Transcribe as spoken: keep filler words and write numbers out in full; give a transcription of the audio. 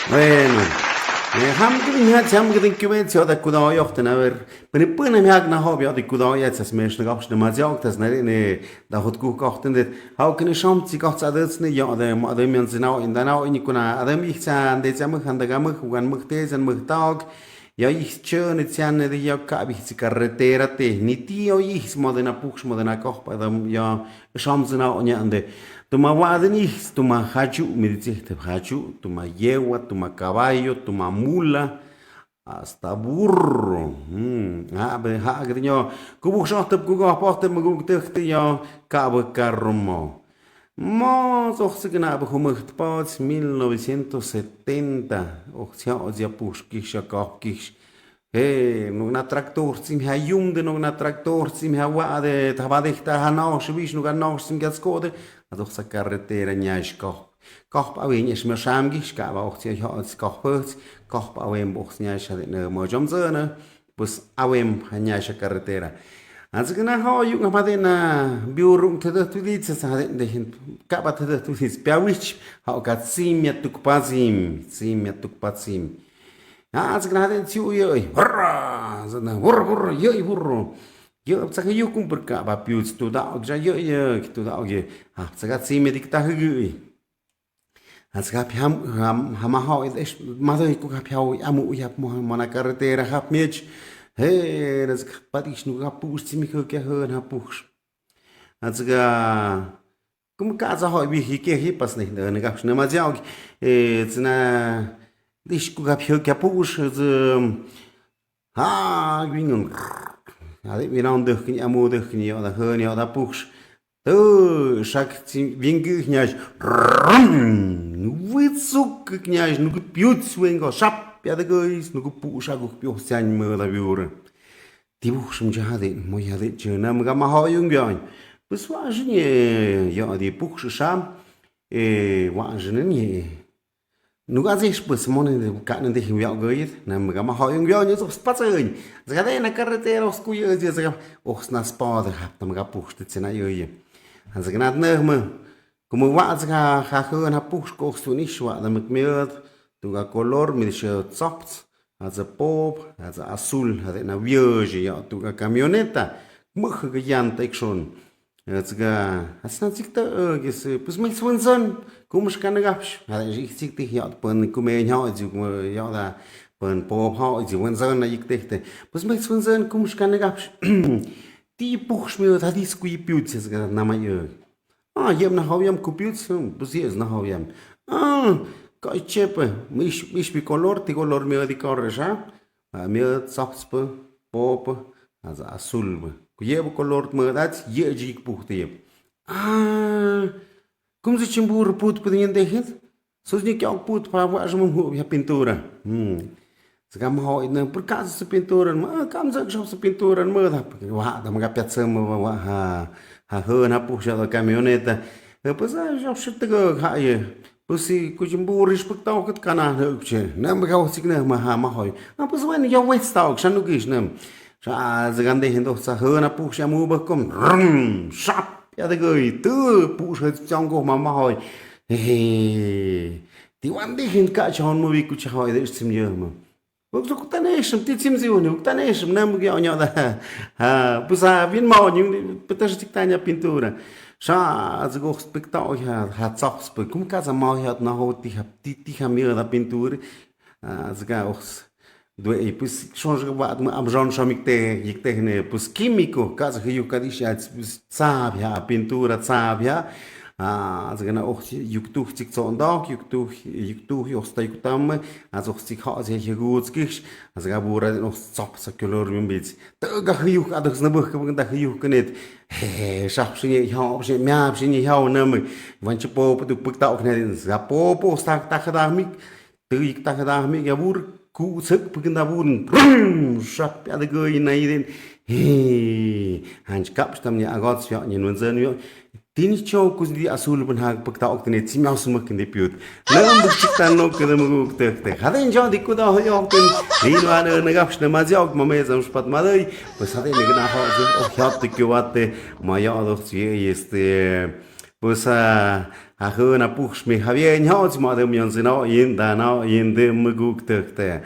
Bueno. Eh, ham kini ha cham kini kiwe chio da kudo yohten, a ver. Pero puna mi hak na ho bio di kudo ya chas mes na gapsh na ma jok tas na ne da hot ku kohten de. Hau kini shom chi koh cha de ne yo de ma de men zinau in da nau in kuna adam ich cha de cham han da gam kugan muk te jan muk tag. Ya ich chön chan ne ya ka bi chi carretera te ni ti yo ich mo de na puk mo de na koh pa da ya shom zinau nya de. Tuma wa de ni tuma hachu mi de te hachu tuma yewa tuma caballo tuma mula hasta burro. Hmm, ha be ha de yo ku bu shon te ku go po te mu te yo ka be carro mo. Mo, zoh si gna be humut pots mil novecientos setenta. Och sia o sia push kish a kop kish. He, nuk na tractor sim ha yum de nuk na tractor sim ha wa de taba de ta ha no shwish nuk no sim gatsko de. A zoh sa carretera nyash kop. Kop a wen ish me sham gish ka ba och sia ho kop pots. Kop a wen box nyash ha de ne mo jom zene. Pues awem hanya sha carretera. Así que na ho yung hama de na biurung te de tu di se sa de de hin ka ba te de tu di pia wich ha ka tsim ya tuk pa tsim tsim ya tuk pa tsim. Así que na de tsu yo. Hurra! Zana hurra hurra yo hurra. Yo sa ka yo kum per ka ba piu tu da ok ja yo yo tu da ok. Ha sa ka tsim ya dik ta hu. Así que ha ha ha ma ho es ma do ku ha ha amu ya mo na carretera ha miech. He, ras ka pa di snu ka push tsim ka ha na push. Así que kum ka sa ho bi hi ke hi pas ni na ka na ma ja. Eh, tsna di ku ha ha push. Ha, gwingun. Ade winan døkni amu døkni yo da høni yo da push. Tø shak tsi wingi knyaj. Witsuk knyaj nuku piuts wengo shap ya da gøys nuku pu shak piuts yan mø da biure. Ti bu shum ja de mo ya de jena mga ma ho yung yan. Pues wa jini yo di push sham. Eh, wa jini. Nuk azish pues moni de ka nende hin wiao gøyid na mga ma ho yung wiao ni zos patsøn. Zgade na carretera os kuye zi zga os na spa de hap tam ga push de tsena yoye. Zgna de nehme. Kumu wa zga ha khøn ha push ko os tunish wa da mik miød. Tu ga color mi de shø tsopt. Aza pop, aza azul, aza na wioje ya tu ga camioneta. Mø ga yan ta ikshon. Atsga, asna tsikta, eh, gis, eh, pues meh swenson, kumsh kan gapsh. Hada jik tsikti ya pon kume ya ji ya da pon po ha ji wenson na yik tehte. Pues meh swenson kumsh kan gapsh. Ti push mi ta dis kui piut sga nama yo. Ah, yem na hawyam ku piut, pues yes na hawyam. Ah, ka chepe, mish mish pi color, ti color mi di corre sha. Ah, miød saftsbø, bobø, aza azulbø. Ku yebø color mødach, ye jik puhte yeb. Ah, kumse chimbur put put yende hit. Sos ni kya put pa wa jum hu ya pintura. Hmm. Zgam ho ina por kaso sa pintura, ma kam zak shop sa pintura, ma da wa da mga piazza ma wa ha ha ho na puh ya camioneta. E pues a shop shit ga ha ye. Pues si kuchimbur respectado kat kana na ukche. Na mga ho sik na ma ha ma hoy. Ah, pues bueno, ya wet sta ok shanu gish na. Sha zgande hendo sa ho na puh ya mu ba kom. Rum, shap. Ya de gøy tu puh sha chang go ma ma hoy. He. Ti wan de hin ka chon mu bi kuch hoy de sim yo ma. Wak zuk taneshim, ti tsim ziu ni, wak taneshim, nam gi oño da. Ha, pues ha, bien mau ni, petas tik tanya pintura. Sha, zuk spectao ya, ha tsox, pe, kum ka za mau ya, na ho, ti ha, ti, ti ha mi da pintura. Ah, zuk os, due, pues, shon zuk wa, ma, am zon shon mik te, yik te ne, pues, químico, ka za yu ka di sha, pues, tsab ya, pintura, tsab ya. Ah, zgana och yuktuh chik tsondok, yuktuh, yuktuh yosta yuktam, az och chik ha ze yagutskish, az gabura den och tsop sa color mimbits. Tø ga hyuk adak zna bøh ka bøh da hyuk knet. He, shap shini hau, shini mya, shini hau nam. Van chi po, po, tu pukta ok ne, za po, po, stak, tak, da mik. Tø yik tak da mi ya bur ku sek pik da bur. Brum! Shap ya de gøy na i den. He. Han kap stam ni agot sya ni nun zen yo. Tini cho kus di azul bun ha pik ta ok tini tsim ya sum kin di piut. Nam bik chik tan no ke dem guk tek tek. Haden jo di ku da ho yo ten. Di no an na gap shne ma ja ok ma me zam spat ma dei. Pues haden ni gna ho jo. Oh, ya te kyo ate. Ma ya do si este. Pusa, akhuna puhs mi Javier nyo chi ma de mion chi no yin da no yin de muguk tek te.